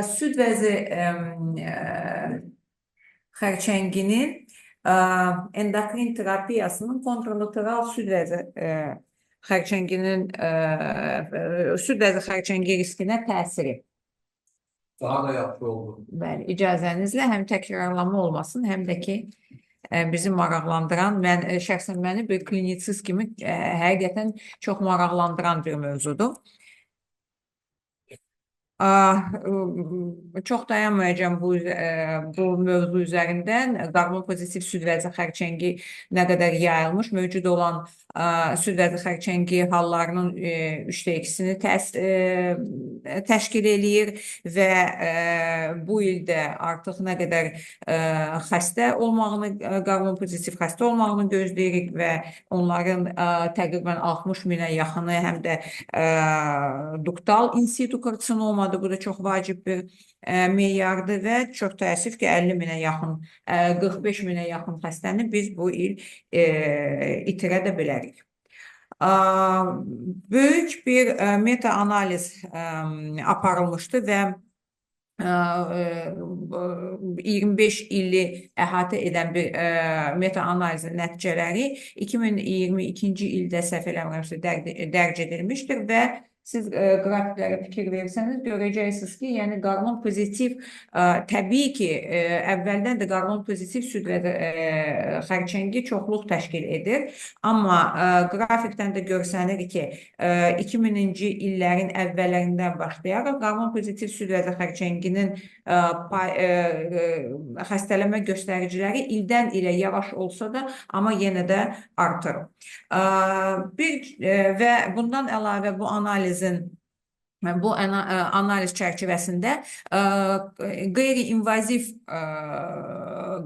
Süd vəzi xərçənginin endokrin terapiyasının kontralateral süd vəzi xərçənginin süd vəzi xərçəngi riskinə təsiri. Daha da yaxşı oldu. Bəli, icazənizlə həm təkrarlama olmasın, həm də ki bizi maraqlandıran, mən şəxsən məni bir klinisist kimi həqiqətən çox maraqlandıran bir mövzudur. Çox dayanmayacağam bu mövzu üzərindən. Qarmon pozitiv süd vəzi xərçəngi nə qədər yayılmış, mövcud olan süd vəzi xərçəngi hallarının 2/3-sini təşkil eləyir və bu ildə artıq nə qədər xəstə olmağını, qarmon pozitiv xəstə olmağını gözləyirik və onların təqribən 60 minə yaxını həm də duktal in situ karsinomadır. Bu da çox vacib bir meyardır və çox təəssüf ki, 50 minə yaxın, 45 minə yaxın xəstəni biz bu il itirə də bilərik. Böyük bir meta-analiz aparılmışdı və 25 ili əhatə edən bir meta-analizin nəticələri 2022-ci ildə səhv eləmirəmsə dərc edilmişdir və siz qrafiklərə fikir versəniz görəcəksiniz ki, yəni qarmon pozitiv təbii ki, əvvəldən də qarmon pozitiv süd və xərçəngi çoxluq təşkil edir. Amma qrafikdən də görsənir ki, 2000-ci illərin əvvəllərindən başlayaraq qarmon pozitiv süd vəzi xərçənginin xəstələnmə göstəriciləri ildən ilə yavaş olsa da, amma yenə də artır. Və bundan əlavə bu analizin bu analiz çərçivəsində qeyri-invaziv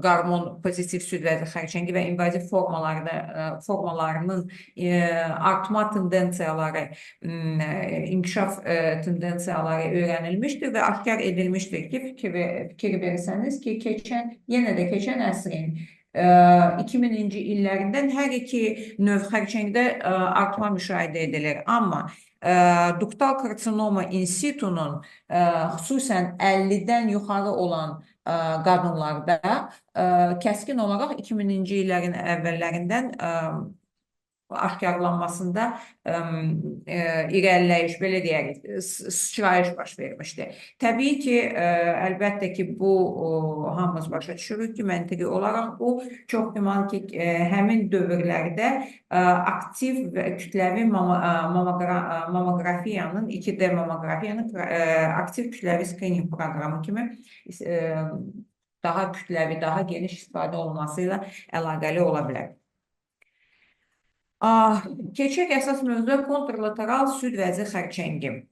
qarmon pozitiv süd vəzi xərçəngi və invaziv formalarının artma tendensiyaları, inkişaf tendensiyaları öyrənilmişdir və aşkar edilmişdir ki, fikir versəniz ki, yenə də keçən əsrin 2000-ci illərindən hər iki növ xərçəngdə artma müşahidə edilir. Amma duktal karsinoma in situ-nun xüsusən 50-dən yuxarı olan qadınlarda kəskin olaraq 2000-ci illərin əvvəllərindən aşkarlanmasında irəliləyiş, belə deyərik, sıçrayış baş vermişdi. Təbii ki, əlbəttə ki, bu hamımız başa düşürük ki, məntiqi olaraq bu çox güman ki, həmin dövrlərdə aktiv və kütləvi mamografiyanın, 2D mamografiyanın aktiv kütləvi skrininq proqramı kimi daha kütləvi, daha geniş istifadə olunması ilə əlaqəli ola bilər. Keçək əsas mövzuya: kontrlateral süd vəzi xərçəngi.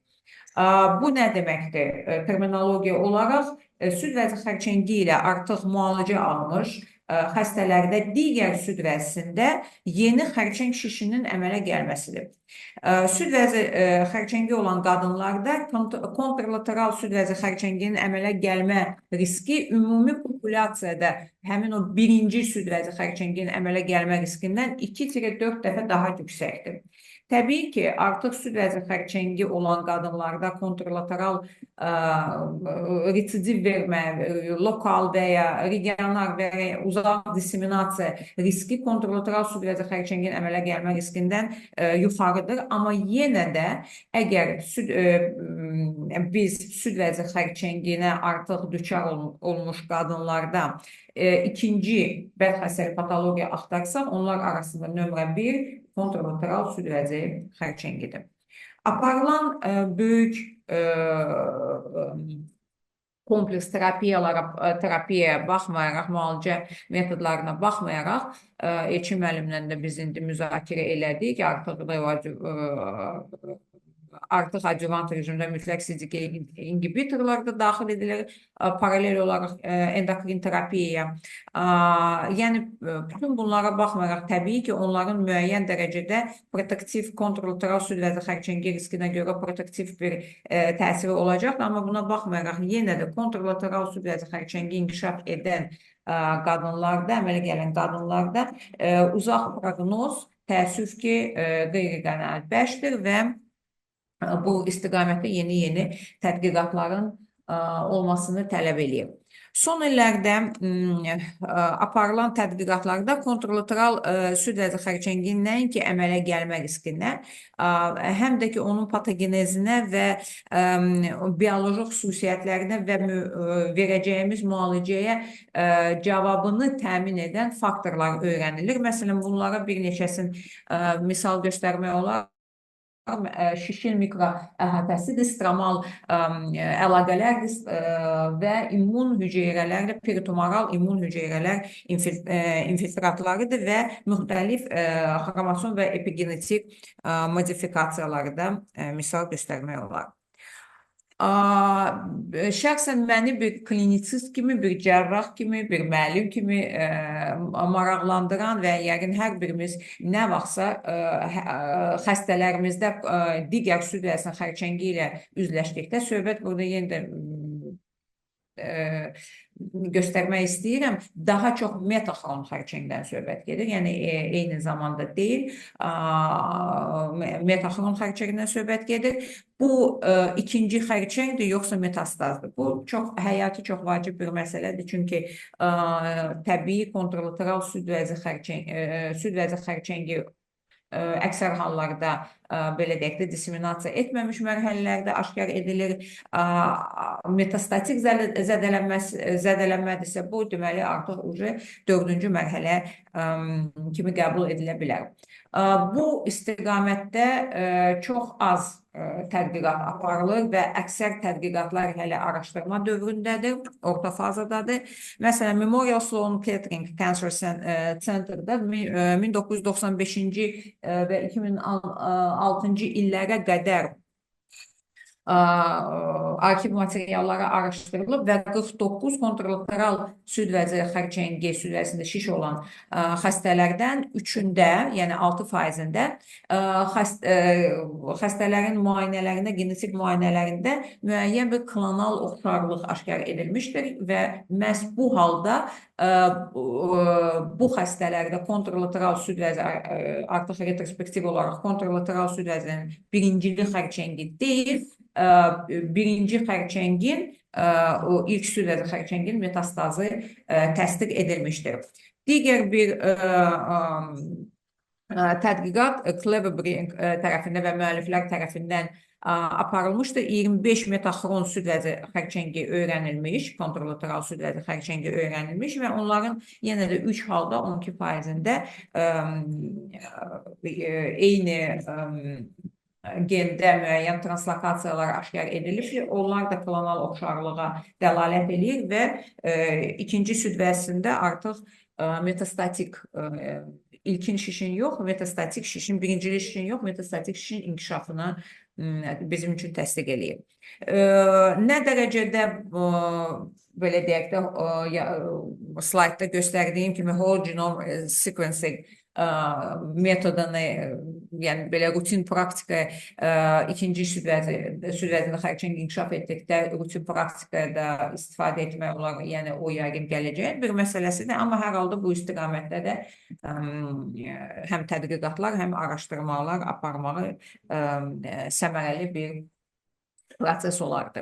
Bu nə deməkdir? Terminologiya olaraq süd vəzi xərçəngi ilə artıq müalicə almış xəstələrdə digər süd vəzisində yeni xərçəng şişinin əmələ gəlməsidir. Süd vəzi xərçəngi olan qadınlarda kontrlateral süd vəzi xərçənginin əmələ gəlmə riski ümumi populyasiyada həmin o birinci süd vəzi xərçənginin əmələ gəlmə riskindən 2-4 dəfə daha yüksəkdir. Təbii ki, artıq süd vəzi xərçəngi olan qadınlarda kontrlateral residiv vermə, lokal və ya regional və ya uzaq disseminasiya riski kontrlateral süd vəzi xərçənginin əmələ gəlmə riskindən yuxarıdır. Amma yenə də əgər biz süd vəzi xərçənginə artıq düçar olmuş qadınlarda ikinci bədxəstəlik patologiya axtarsaq, onlar arasında nömrə 1 kontrlateral süd vəzi xərçəngidir. Aparılan böyük kompleks terapiyaya baxmayaraq, müalicə metodlarına baxmayaraq, Elçin müəllimlə də biz indi müzakirə elədik, artıq da artıq adjuvant rejimdə mütləq CDK inhibitorlar da daxil edilir paralel olaraq endokrin terapiyaya. Yəni bütün bunlara baxmayaraq təbii ki, onların müəyyən dərəcədə protektiv kontrlateral süd vəzi xərçəngi riskinə görə protektiv bir təsiri olacaq, amma buna baxmayaraq yenə də kontrlateral süd vəzi xərçəngi inkişaf edən qadınlarda, əmələ gələn qadınlarda uzaq proqnoz təəssüf ki, qeyri-qənaətbəxşdir və bu istiqamətdə yeni-yeni tədqiqatların olmasını tələb eləyir. Son illərdə aparılan tədqiqatlarda kontralateral süd vəzi xərçənginin nəinki əmələ gəlmə riskinə, həm də ki, onun patogenezinə və bioloji xüsusiyyətlərinə və verəcəyimiz müalicəyə cavabını təmin edən faktorlar öyrənilir. Məsələn, bunlara bir neçəsini misal göstərmək olar. Şişin mikro əhatəsidir, stromal əlaqələrdir və immun hüceyrələrlə, peritumoral immun hüceyrələr infiltratlarıdır və müxtəlif xromosom və epigenetik modifikasiyaları da misal göstərmək olar. Şəxsən məni bir klinisist kimi, bir cərrah kimi, bir müəllim kimi maraqlandıran və yəqin hər birimiz nə vaxtsa xəstələrimizdə digər süd vəzinin xərçəngi ilə üzləşdikdə söhbət burada yenə də göstərmək istəyirəm. Daha çox metaxron xərçəngdən söhbət gedir. Yəni eyni zamanda deyil, metaxron xərçəngindən söhbət gedir. Bu ikinci xərçəngdir, yoxsa metastazdır? Bu çox həyati, çox vacib bir məsələdir. Çünki təbii kontralateral süd vəzi xərçəngi əksər hallarda belə deyək də diseminasiya etməmiş mərhələlərdə aşkar edilir. Metastatik zədələnmədirsə, bu deməli artıq ucu dördüncü mərhələ kimi qəbul edilə bilər. Bu istiqamətdə çox az tədqiqat aparılır və əksər tədqiqatlar hələ araşdırma dövründədir, orta fazadadır. Məsələn, Memorial Sloan Kettering Cancer Center'da 1995-ci və 2006-cı illərə qədər arxiv materialları araşdırılıb və 49 kontralateral süd vəzi xərçəngi, süd vəzində şiş olan xəstələrdən 3-ündə, yəni 6%-ində xəstələrin müayinələrində, genetik müayinələrində müəyyən bir klonal oxşarlıq aşkar edilmişdir və məhz bu halda bu xəstələrdə kontralateral süd vəzi artıq retrospektiv olaraq kontralateral süd vəzinin birincili xərçəngi deyil, birinci xərçəngin, o ilk süd vəzi xərçəngin metastazı təsdiq edilmişdir. Digər bir tədqiqat Cleverbrink tərəfindən və müəlliflər tərəfindən aparılmışdır. 25 metaxron süd vəzi xərçəngi öyrənilmiş, kontralateral süd vəzi xərçəngi öyrənilmiş və onların yenə də 3 halda 12%-ində eyni gendə müəyyən translokasiyalar aşkar edilib ki, onlar da klonal oxşarlığa dəlalət eləyir və ikinci süd vəzisində artıq metastatik ilkin şişin yox, metastatik şişin, birincili şişin yox, metastatik şişin inkişafını bizim üçün təsdiq eləyir. Nə dərəcədə, belə deyək də, slaydda göstərdiyim kimi whole genome sequencing metodunu, yəni belə rutin praktika ikinci süd vəzində xərçəng inkişaf etdikdə rutin praktikada istifadə etmək olar, yəni o yəqin gələcəyin bir məsələsidir, amma hər halda bu istiqamətdə də həm tədqiqatlar, həm araşdırmalar aparmağı səmərəli bir proses olardı.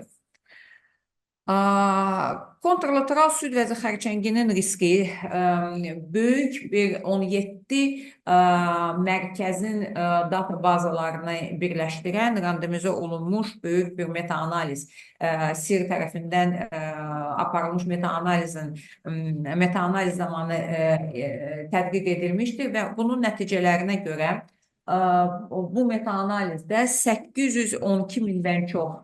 Kontralateral süd vəzi xərçənginin riski böyük bir 17 mərkəzin data bazalarını birləşdirən randomizə olunmuş böyük bir meta-analiz, SIR tərəfindən aparılmış meta-analiz zamanı tədqiq edilmişdir və bunun nəticələrinə görə bu meta-analizdə 812 mindən çox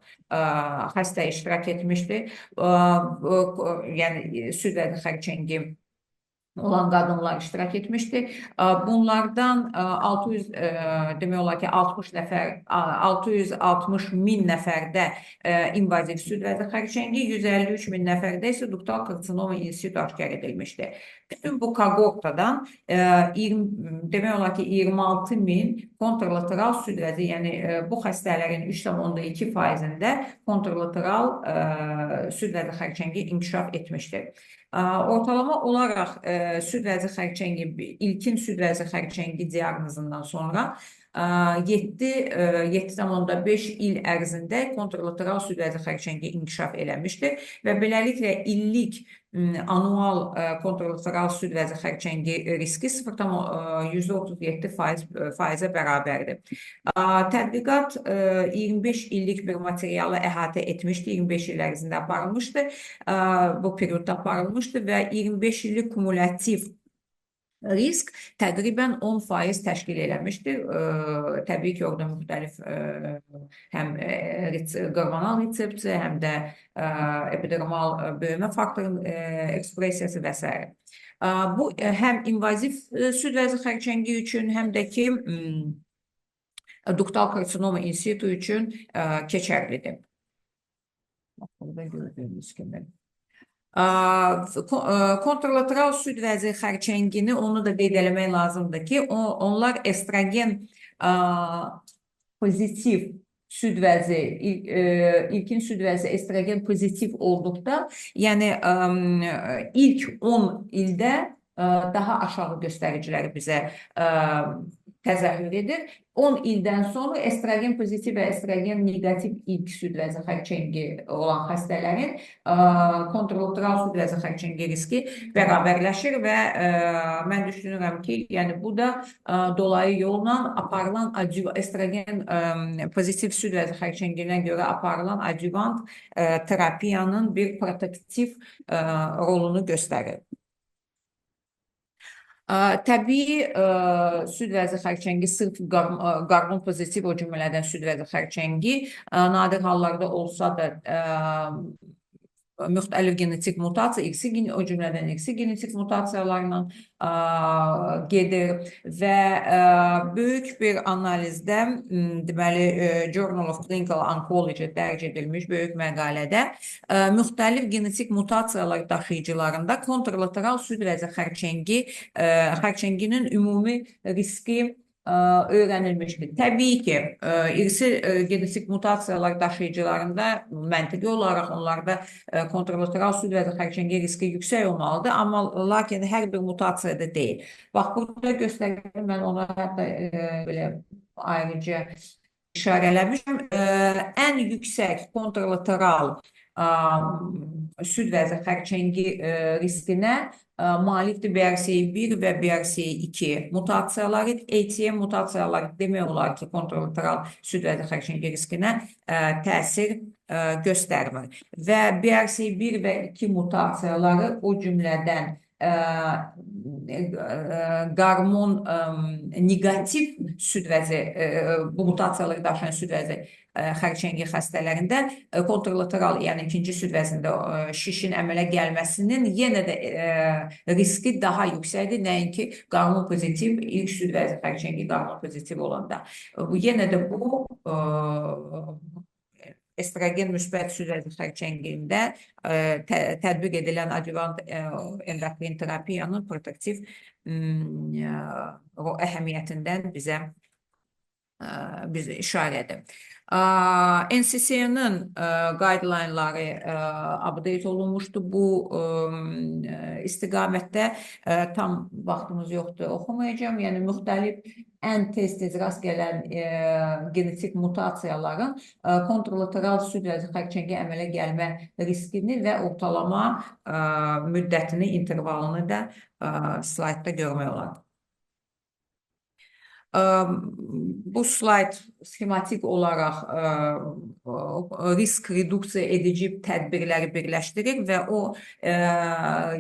xəstə iştirak etmişdi. Yəni süd vəzi xərçəngi olan qadınlar iştirak etmişdi. Bunlardan 600, demək olar ki, 60 nəfər, 660 min nəfərdə invaziv süd vəzi xərçəngi, 153 min nəfərdə isə duktal karsinoma in situ aşkar edilmişdi. Bütün bu kohortadan demək olar ki, 26 min kontralateral süd vəzi, yəni bu xəstələrin 3,2%-ində kontralateral süd vəzi xərçəngi inkişaf etmişdir. Ortalama olaraq süd vəzi xərçəngi, ilkin süd vəzi xərçəngi diaqnozundan sonra 7,5 il ərzində kontrlateral süd vəzi xərçəngi inkişaf eləmişdir və beləliklə illik anual kontrlateral süd vəzi xərçəngi riski 0,37 faizə bərabərdir. Tədqiqat 25 illik bir materialı əhatə etmişdi, 25 il ərzində aparılmışdı, bu periodda aparılmışdı və 25 illik kumulativ risk təqribən 10% təşkil eləmişdir. Təbii ki, orada müxtəlif həm hormonal resepsiya, həm də epidermal böyümə faktorunun ekspressiyası və s. Bu həm invaziv süd vəzi xərçəngi üçün, həm də ki, duktal karsinoma in situ üçün keçərlidir. Burada gördüyünüz kimi. Kontrlateral süd vəzi xərçəngini onu da qeyd eləmək lazımdır ki, onlar estrogen pozitiv süd vəzi, ilkin süd vəzi estrogen pozitiv olduqda, yəni ilk 10 ildə daha aşağı göstəriciləri bizə təzahür edir. 10 ildən sonra estrogen pozitiv və estrogen neqativ ilk süd vəzi xərçəngi olan xəstələrin kontrlateral süd vəzi xərçəngi riski bərabərləşir və mən düşünürəm ki, yəni bu da dolayı yolla aparılan estrogen pozitiv süd vəzi xərçənginə görə aparılan adjuvant terapiyanın bir protektiv rolunu göstərir. Təbii süd vəzi xərçəngi sırf qarmon pozitiv, o cümlədən süd vəzi xərçəngi nadir hallarda olsa da müxtəlif genetik mutasiya, irsi, o cümlədən irsi genetik mutasiyalarla gedir və böyük bir analizdə, deməli, Journal of Clinical Oncology dərc edilmiş böyük məqalədə müxtəlif genetik mutasiyalar daşıyıcılarında kontrlateral süd vəzi xərçənginin ümumi riski öyrənilmişdir. Təbii ki, irsi genetik mutasiyalar daşıyıcılarında məntiqi olaraq onlarda kontrlateral süd vəzi xərçəngi riski yüksək olmalıdır, amma lakin hər bir mutasiyada deyil. Bax, burada göstərdim, mən ona hətta belə ayrıca işarələmişəm. Ən yüksək kontrlateral süd vəzi xərçəngi riskinə malikdir BRCA1 və BRCA2 mutasiyaları. ATM mutasiyaları demək olar ki, kontrlateral süd vəzi xərçəngi riskinə təsir göstərmir. Və BRCA1 və 2 mutasiyaları, o cümlədən qarmon neqativ süd vəzi, bu mutasiyaları daşıyan süd vəzi xərçəngi xəstələrində kontrlateral, yəni ikinci süd vəzində şişin əmələ gəlməsinin yenə də riski daha yüksəkdir, nəinki qarmon pozitiv, ilk süd vəzi xərçəngi qarmon pozitiv olanda. Yenə də bu estrogen müsbət süd vəzi xərçəngində tətbiq edilən adjuvant endokrin terapiyanın protektiv əhəmiyyətindən bizə işarədir. NCCN-ın guideline-ları update olunmuşdu bu istiqamətdə. Tam vaxtımız yoxdur, oxumayacağam. Yəni müxtəlif ən tez-tez rast gələn genetik mutasiyaların kontrlateral süd vəzi xərçəngi əmələ gəlmə riskini və ortalama müddətini, intervalını da slaydda görmək olar. Bu slayd sxematik olaraq risk reduksiya edici tədbirləri birləşdirir və o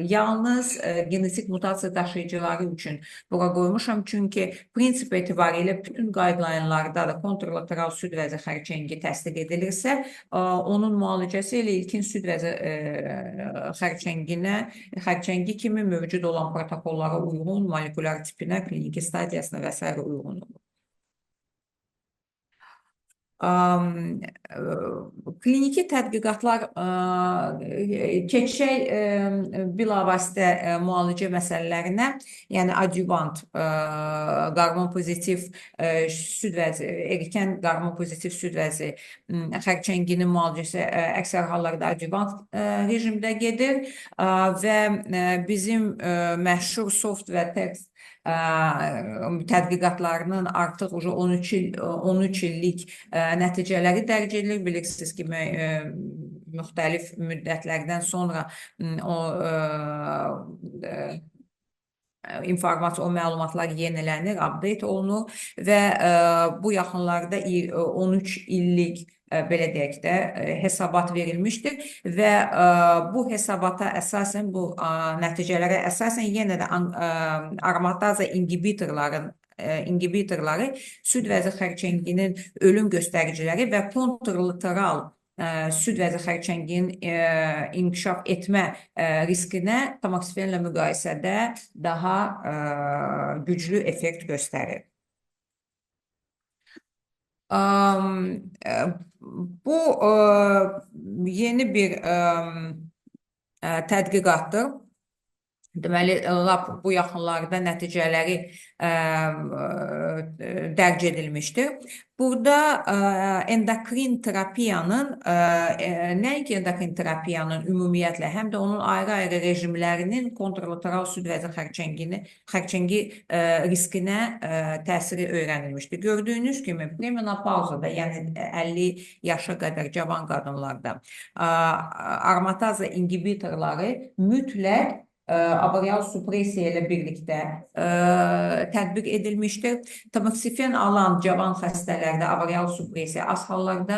yalnız genetik mutasiya daşıyıcıları üçün bura qoymuşam. Çünki prinsip etibarilə bütün guideline-larda da kontrlateral süd vəzi xərçəngi təsdiq edilirsə, onun müalicəsi elə ilkin süd vəzi xərçəngi kimi mövcud olan protokollara uyğun, molekulyar tipinə, kliniki stadiyasına və s. uyğun olur. Kliniki tədqiqatlar keçək bilavasitə müalicə məsələlərinə, yəni adjuvant qarmon pozitiv süd vəzi, erkən qarmon pozitiv süd vəzi xərçənginin müalicəsi əksər hallarda adjuvant rejimdə gedir və bizim məşhur soft və text Tədqiqatlarının artıq 13 il 13 illik nəticələri dərc edilir. Bilirsiniz ki, müxtəlif müddətlərdən sonra o informasiya, o məlumatlar yenilənir, update olunur və bu yaxınlarda 13 illik belə deyək də hesabat verilmişdir və bu hesabata əsasən, bu nəticələrə əsasən yenə də aromataza inhibitorları süd vəzi xərçənginin ölüm göstəriciləri və kontrlateral süd vəzi xərçənginin inkişaf etmə riskinə tamoksifenlə müqayisədə daha güclü effekt göstərir. Bu yeni bir tədqiqatdır. Deməli, lap bu yaxınlarda nəticələri dərc edilmişdir. Burada endokrin terapiyanın, nəinki endokrin terapiyanın ümumiyyətlə, həm də onun ayrı-ayrı rejimlərinin kontrlateral süd vəzi xərçəngi riskinə təsiri öyrənilmişdir. Gördüyünüz kimi, premenopauzada, yəni 50 yaşa qədər cavan qadınlarda aromataza inhibitorları mütləq ovarial supressiya ilə birlikdə tətbiq edilmişdir. Tamoksifen alan cavan xəstələrdə ovarial supressiya az hallarda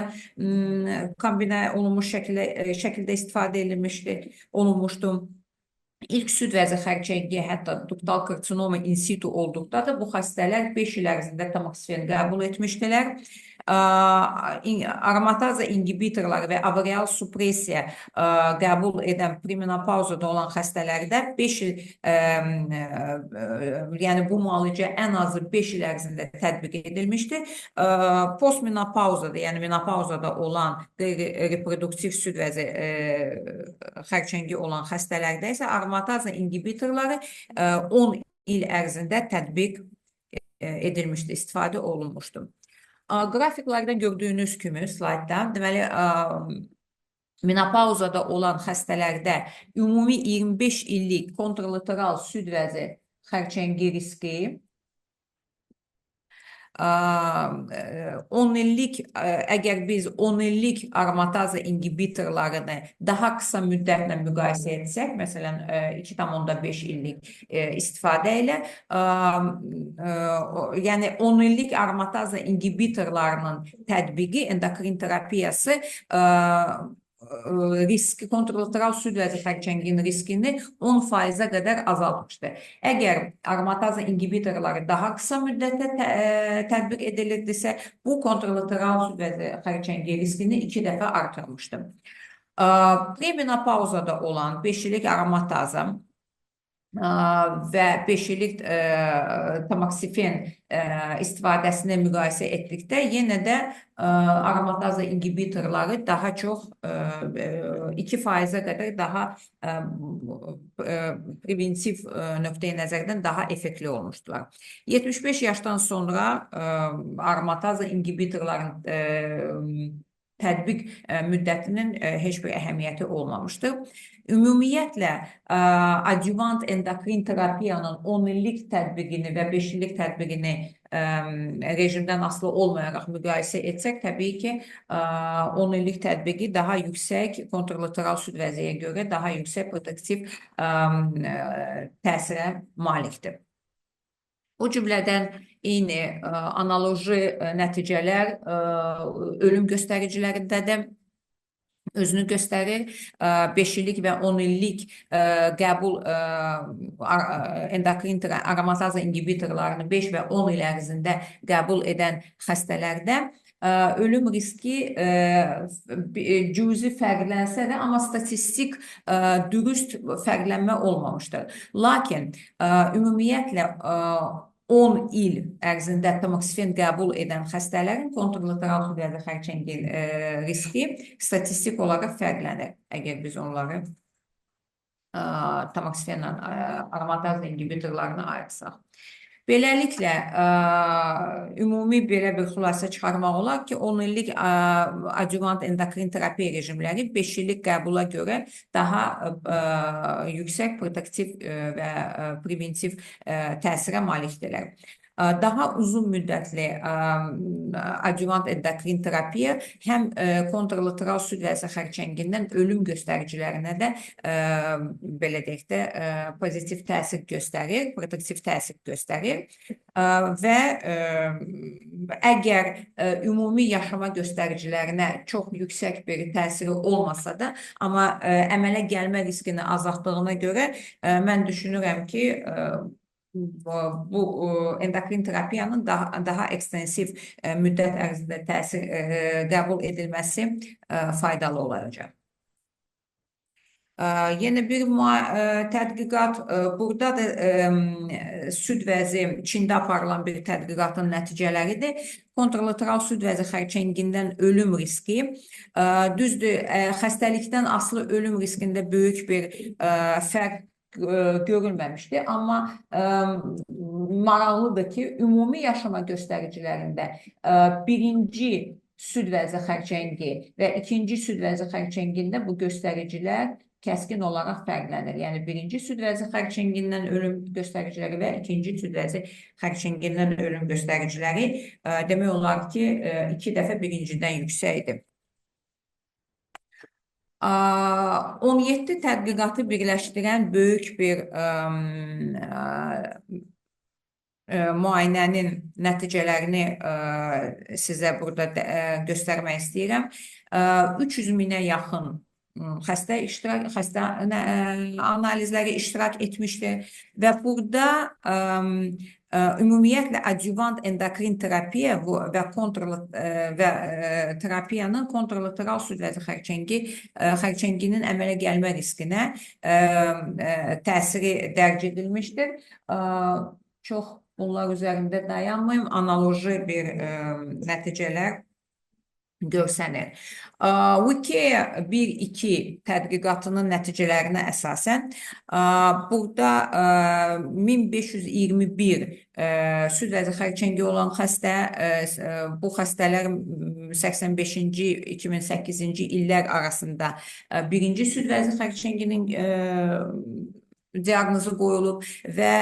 kombinə olunmuş şəkildə istifadə olunmuşdur. İlk süd vəzi xərçəngi, hətta duktal karsinoma in situ olduqda da bu xəstələr 5 il ərzində tamoksifen qəbul etmişdilər. Aromataza inhibitorları və ovarial supressiya qəbul edən premenopauzada olan xəstələrdə 5 il, yəni bu müalicə ən azı 5 il ərzində tətbiq edilmişdir. Postmenopauzada, yəni menopauzada olan qeyri-reproduktiv süd vəzi xərçəngi olan xəstələrdə isə aromataza inhibitorları 10 il ərzində tətbiq edilmişdir, istifadə olunmuşdur. Qrafiklərdən gördüyünüz kimi slaydda, deməli, menopauzada olan xəstələrdə ümumi 25 illik kontrlateral süd vəzi xərçəngi riski 10 illik, əgər biz 10 illik aromataza inhibitorlarını daha qısa müddətlə müqayisə etsək, məsələn, 2,5 illik istifadə ilə, yəni 10 illik aromataza inhibitorlarının tətbiqi, endokrin terapiyası riski, kontrlateral süd vəzi xərçənginin riskini 10%-ə qədər azaltmışdır. Əgər aromataza inhibitorları daha qısa müddətdə tətbiq edilirdisə, bu kontrlateral süd vəzi xərçəngi riskini 2 dəfə artırmışdı. Premenopauzada olan 5 illik aromataza və 5 illik tamoksifen istifadəsini müqayisə etdikdə yenə də aromataza inhibitorları daha çox 2%-ə qədər daha preventiv nöqteyi nəzərdən daha effektli olmuşdular. 75 yaşdan sonra aromataza inhibitorların tətbiq müddətinin heç bir əhəmiyyəti olmamışdır. Ümumiyyətlə, adjuvant endokrin terapiyanın 10 illik tətbiqini və 5 illik tətbiqini rejimdən asılı olmayaraq müqayisə etsək, təbii ki, 10 illik tətbiqi daha yüksək kontrlateral süd vəziyə görə daha yüksək protektiv təsirə malikdir. O cümlədən eyni analoji nəticələr ölüm göstəricilərində də özünü göstərir. 5 illik və 10 illik qəbul endokrin aromataza inhibitorlarını 5 və 10 il ərzində qəbul edən xəstələrdə ölüm riski cüzi fərqlənsə də, amma statistik dürüst fərqlənmə olmamışdır. Lakin ümumiyyətlə 10 il ərzində tamoksifen qəbul edən xəstələrin kontrlateral süd xərçəngi riski statistik olaraq fərqlənir. Əgər biz onları tamoksifenlə aromataz inhibitorlarını ayırsaq. Beləliklə, ümumi belə bir xülasə çıxarmaq olar ki, 10 illik adjuvant endokrin terapiya rejimləri 5 illik qəbula görə daha yüksək protektiv və preventiv təsirə malikdirlər. Daha uzun müddətli adjuvant endokrin terapiya həm kontrlateral süd vəzi xərçəngindən ölüm göstəricilərinə də belə deyək də pozitiv təsir göstərir, protektiv təsir göstərir. Və əgər ümumi yaşama göstəricilərinə çox yüksək bir təsiri olmasa da, amma əmələ gəlmə riskini azaltdığına görə mən düşünürəm ki, bu endokrin terapiyanın daha ekstensiv müddət ərzində təsir qəbul edilməsi faydalı olacaq. Yenə bir tədqiqat, burada da süd vəzi Çində aparılan bir tədqiqatın nəticələridir. Kontrlateral süd vəzi xərçəngindən ölüm riski, düzdür, xəstəlikdən asılı ölüm riskində böyük bir fərq görülməmişdi. Amma maraqlıdır ki, ümumi yaşama göstəricilərində birinci süd vəzi xərçəngi və ikinci süd vəzi xərçəngində bu göstəricilər kəskin olaraq fərqlənir. Yəni, birinci süd vəzi xərçəngindən ölüm göstəriciləri və ikinci süd vəzi xərçəngindən ölüm göstəriciləri demək olar ki, 2 dəfə birincidən yüksəkdir. 17 tədqiqatı birləşdirən böyük bir müayinənin nəticələrini sizə burada göstərmək istəyirəm. 300 minə yaxın xəstə analizləri iştirak etmişdir və burada ümumiyyətlə adjuvant endokrin terapiya və terapiyanın kontrlateral süd vəzi xərçənginin əmələ gəlmə riskinə təsiri dərc edilmişdir. Çox bunlar üzərində dayanmayım, analoji bir nəticələr görsənir. VKEA 1-2 tədqiqatının nəticələrinə əsasən burada 1521 süd vəzi xərçəngi olan xəstə, bu xəstələr 85-ci, 2008-ci illər arasında birinci süd vəzi xərçənginin diaqnozu qoyulub və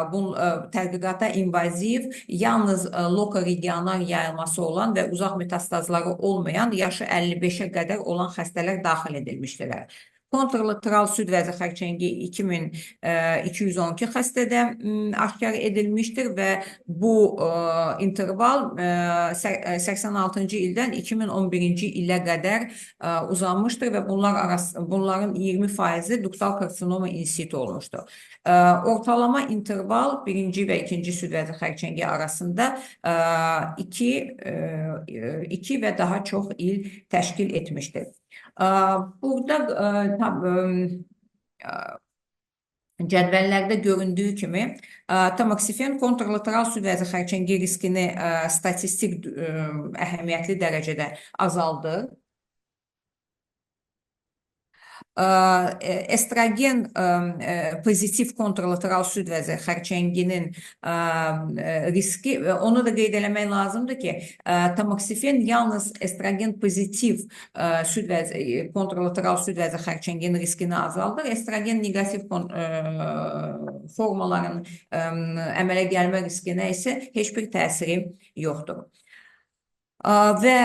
bu tədqiqata invaziv, yalnız lokoregional yayılması olan və uzaq metastazları olmayan, yaşı 55-ə qədər olan xəstələr daxil edilmişdilər. Kontrlateral süd vəzi xərçəngi 2212 xəstədə aşkar edilmişdir və bu interval 86-cı ildən 2011-ci ilə qədər uzanmışdır və bunların 20%-i duktal karsinoma in situ olmuşdur. Ortalama interval birinci və ikinci süd vəzi xərçəngi arasında 2 və daha çox il təşkil etmişdir. Burada cədvəllərdə göründüyü kimi tamoksifen kontrlateral süd vəzi xərçəngi riskini statistik əhəmiyyətli dərəcədə azaldır. Estrogen pozitiv kontrlateral süd vəzi xərçənginin riski, onu da qeyd eləmək lazımdır ki, tamoksifen yalnız estrogen pozitiv süd vəzi, kontrlateral süd vəzi xərçənginin riskini azaldır. Estrogen neqativ formaların əmələ gəlmə riskinə isə heç bir təsiri yoxdur. Və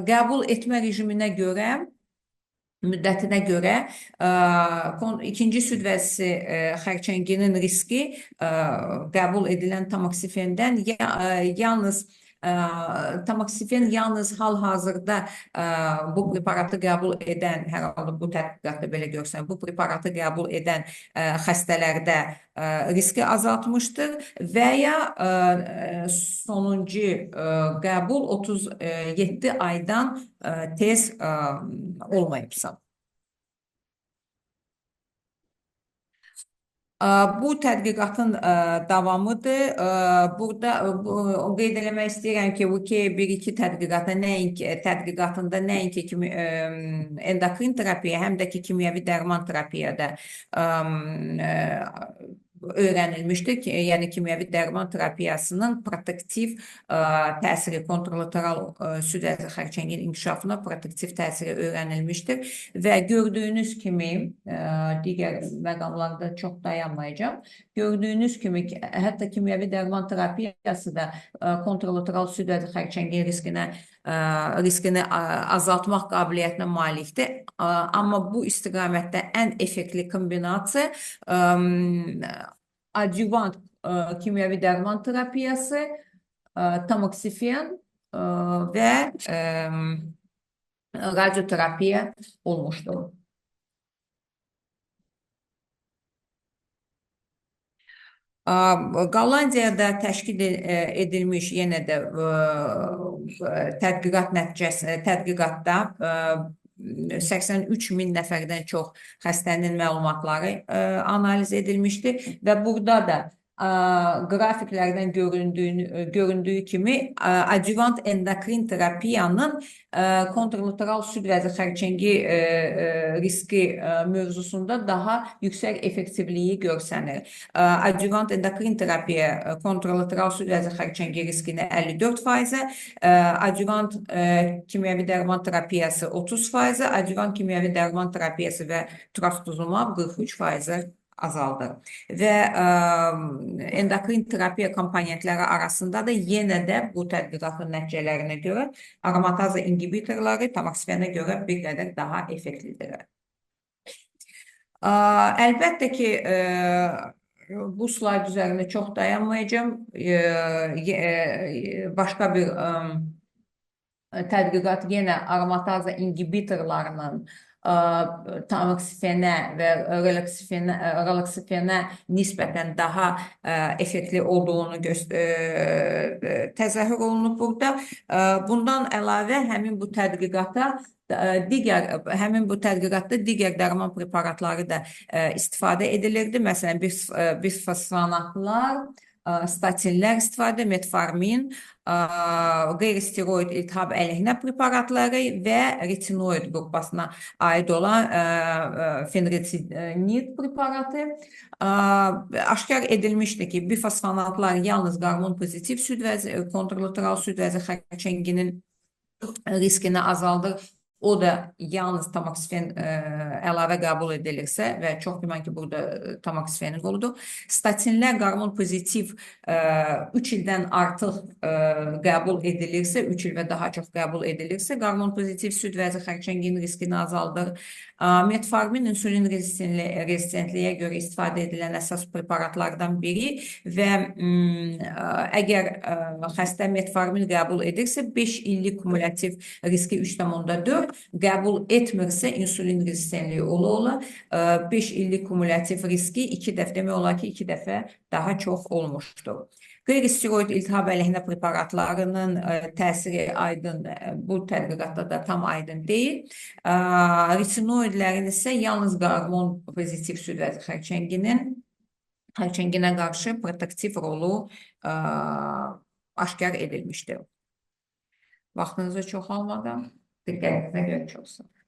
qəbul etmə rejiminə görə, müddətinə görə ikinci süd vəzisi xərçənginin riski qəbul edilən tamoksifendən yalnız tamoksifen yalnız hal-hazırda bu preparatı qəbul edən, hər halda bu tədqiqatda belə görsənir, bu preparatı qəbul edən xəstələrdə riski azaltmışdır və ya sonuncu qəbul 37 aydan tez olmayıbsa. Bu tədqiqatın davamıdır. Burada qeyd eləmək istəyirəm ki, VK1-2 tədqiqatı nəinki tədqiqatında nəinki endokrin terapiya, həm də ki, kimyəvi dərman terapiyada öyrənilmişdir ki, yəni kimyəvi dərman terapiyasının protektiv təsiri kontralateral süd vəzi xərçəngin inkişafına protektiv təsiri öyrənilmişdir və gördüyünüz kimi digər məqamlarda çox dayanmayacağam. Gördüyünüz kimi hətta kimyəvi dərman terapiyası da kontralateral süd vəzi xərçəngin riskini azaltmaq qabiliyyətinə malikdir. Amma bu istiqamətdə ən effektli kombinasiya adjuvant kimyəvi dərman terapiyası, tamoksifen və radioterapiya olmuşdur. Hollandiyada təşkil edilmiş yenə də tədqiqat nəticəsi tədqiqatda 83 min nəfərdən çox xəstənin məlumatları analiz edilmişdi və burada da qrafiklərdən göründüyü kimi adjuvant endokrin terapiyanın kontralateral süd vəzi xərçəngi riski mövzusunda daha yüksək effektivliyi görsənir. Adjuvant endokrin terapiya kontralateral süd vəzi xərçəngi riskini 54%-ə, adjuvant kimyəvi dərman terapiyası 30%-ə, adjuvant kimyəvi dərman terapiyası və trastuzumab 43%-ə azaldır. Və endokrin terapiya komponentləri arasında da yenə də bu tədqiqatın nəticələrinə görə aromataza inhibitorları tamoksifenə görə bir qədər daha effektlidir. Əlbəttə ki, bu slayd üzərində çox dayanmayacağam. Başqa bir tədqiqat yenə aromataza inhibitorlarının tamoksifenə və raloksifenə nisbətən daha effektli olduğunu təzahür olunub burada. Bundan əlavə həmin bu tədqiqata həmin bu tədqiqatda digər dərman preparatları da istifadə edilirdi. Məsələn, bisfosfonatlar, statinlər istifadə, metformin, qeyri-steroid iltihab əleyhinə preparatları və retinoid qrupasına aid olan fenretinid preparatı. Aşkar edilmişdir ki, bifosfonatlar yalnız qarmon pozitiv süd vəzi, kontralateral süd vəzi xərçənginin riskini azaldır. O da yalnız tamoksifen əlavə qəbul edilirsə və çox güman ki, burada tamoksifenin roludur. Statinlər qarmon pozitiv 3 ildən artıq qəbul edilirsə, 3 il və daha çox qəbul edilirsə, qarmon pozitiv süd vəzi xərçəngin riskini azaldır. Metformin insulin rezistentliyə görə istifadə edilən əsas preparatlardan biri və əgər xəstə metformin qəbul edirsə, 5 illik kumulativ riski 3,4, qəbul etmirsə insulin rezistentliyi ola-ola 5 illik kumulativ riski 2 dəfə, demək olar ki, 2 dəfə daha çox olmuşdur. Qeyri-steroid iltihab əleyhinə preparatlarının təsiri aydın, bu tədqiqatda da tam aydın deyil. Retinoidlərin isə yalnız qarmon pozitiv süd vəzi xərçənginə qarşı protektiv rolu aşkar edilmişdir. Vaxtınızı çox almadan, diqqətinizə görə çox sağ olun.